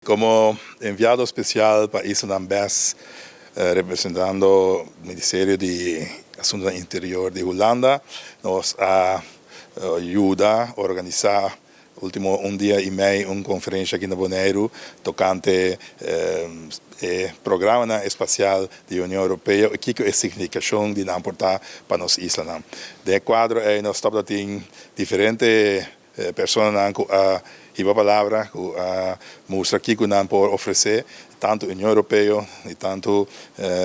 Komo enviado spesial pa islanan bes, representando Ministerio di Asuntunan Interior di Hulanda, nos a yuda organisá último un dia i mei un konferensha aki na Boneiru tokante e programanan espasial di Union Europeo i kiko e signifikashon di nan por ta pa nos islanan. Den e kuadro ei nos tabata tin diferente Personanan ku a hiba palabra, ku a mustra kiko nan por ofresé, tantu Union Europeo i tantu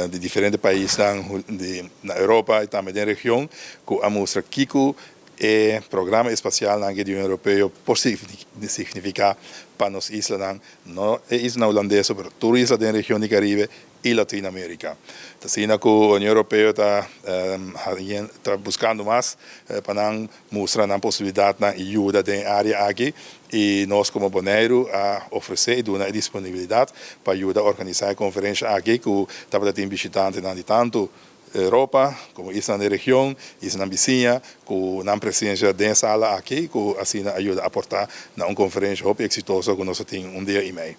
di diferente paisnan di na Europa i tambe den region, ku a mustra kiko e programa espasialnan aki di Union Europeo por signifiká pa nos islanan, no e islanan hulandes so, pero tur isla den region di Karibe i Latinoamerica. Ta asina ku Union Europeo ta ta buskando mas pa nan mustra nan posibilidatnan i yuda den e área aki i nos komo Boneiru a ofresé i duna e disponibilidat pa yuda organisá e konferensha aki ku tabata tin bishitantenan di tantu Europa komo islanan di region, islanan bisiña ku nan presensia den e sala aki ku asina a yuda aportá na un konferensha hopi eksitoso ku nos a tin un dia i mei.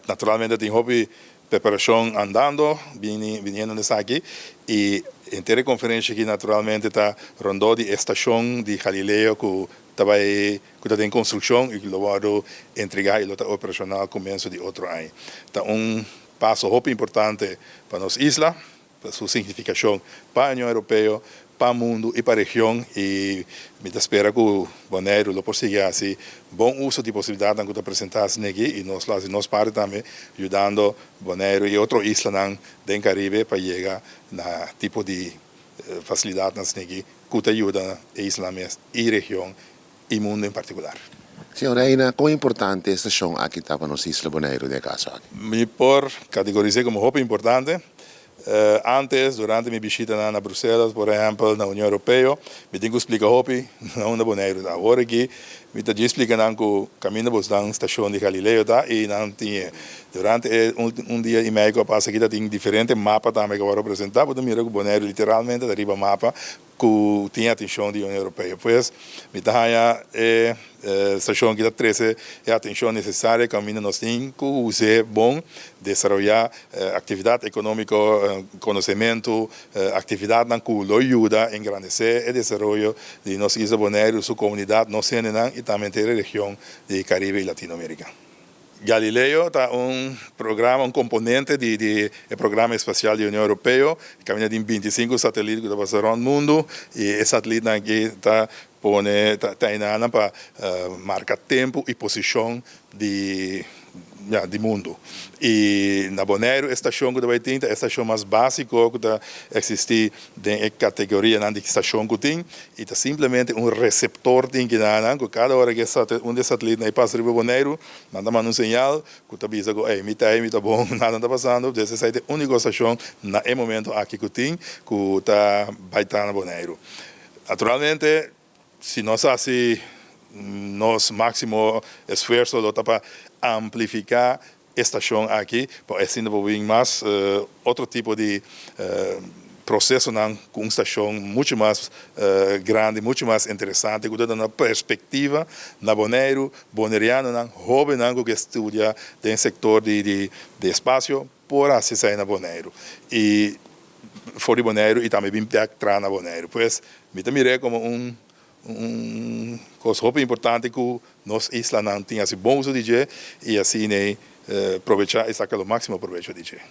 Naturalmente tin hopi preparashon andando biniendo na esaki i henter e konferensha aki naturalmente ta rondó di e stashon di Galileo ku ta bai ku ta den konstrukshon i ku lo wòrdu entregá i lo ta operashonal komienso di otro aña. Ta un paso hopi importante pa nos isla. Su signifikashon pa Union Europeo, pa mundu i pa region i mi ta spera ku Boneiru lo por sigui hasi bon uso di posibilidatnan ku ta presentá asin'aki i nos lo hasi nos parti tambe yudando Boneiru i otro islanan den Karibe pa yega na tipo di fasilidatnan asin'aki ku ta yuda e islanan mes i region i mundu en partikular. Señor Reina, kon importante e stashon aki ta pa nos isla Boneiru den e kaso aki? Mi por kategoris'é komo hopi importante. Antes, durante mi bishitanan na Bruselas, por ehèmpel, na Union Europeo, mi tin ku splika hopi na unda Boneiru ta. Awor aki mi ta djis splika nan ku kaminda bosnan stashon di Galileo ta i nan tin e. Durante e un dia i mei ku a pasa aki ta tin diferente mapa tambe ku a wòrdu presentá. Bo ta mira ku Boneiru literalmente ta riba mapa ku tin atenshon di Union Europeo. Pues, mi ta haña e stashon aki ta trese e atenshon nesesario kaminda nos tin ku us'é bon, desaroyá aktividat ekonómiko, konosementu, aktividatnan ku lo yuda engrandesé e desaroyo di nos isla Boneiru, su komunidat, nos hendenan i tambe henter e region di Karibe i Latinoamerika. Galileo ta un programa, un komponente di di e programa espasial di Union Europeo. Kaminda tin bintisinku satelit ku ta pasa rònt mundu i e satelitnan aki ta pone ta tainá nan pa marka tempu i posishon di ya di mundu. I na Boneiru e stashon ku ta bai tin ta e stashon mas básiko ku ta eksistí den e kategorianan di stashon ku tin i ta simplemente un reseptor tin kinanan ku kada ora ku un di e satelitnan ei pasa riba Boneiru nan ta manda un señal ku ta bisa ku ey mi ta ey mi ta bon nada no ta pasando dus esei ta e uniko stashon na e momento aki ku tin ku ta bai ta na Boneiru. Naturalmente si nos hasi nos máksimo esfuerso lo ta pa amplifiká E stashon aki pa asina por bin mas otro tipo di procesonan cu un stashon mucho mas grandi, mucho mas interesante cu ta duna perspectiva na Boneiru, bonerianonan, hobennan cu ke studia den sector di espacio por haci esai na Boneiru y for di Boneiru y tambe bin bek traha na Boneiru. Pues mi ta mir'é como un Un kos hopi importante ku nos islanan tin hasi bon uso di dje i asina probechá i saka lo máksimo probecho di dje.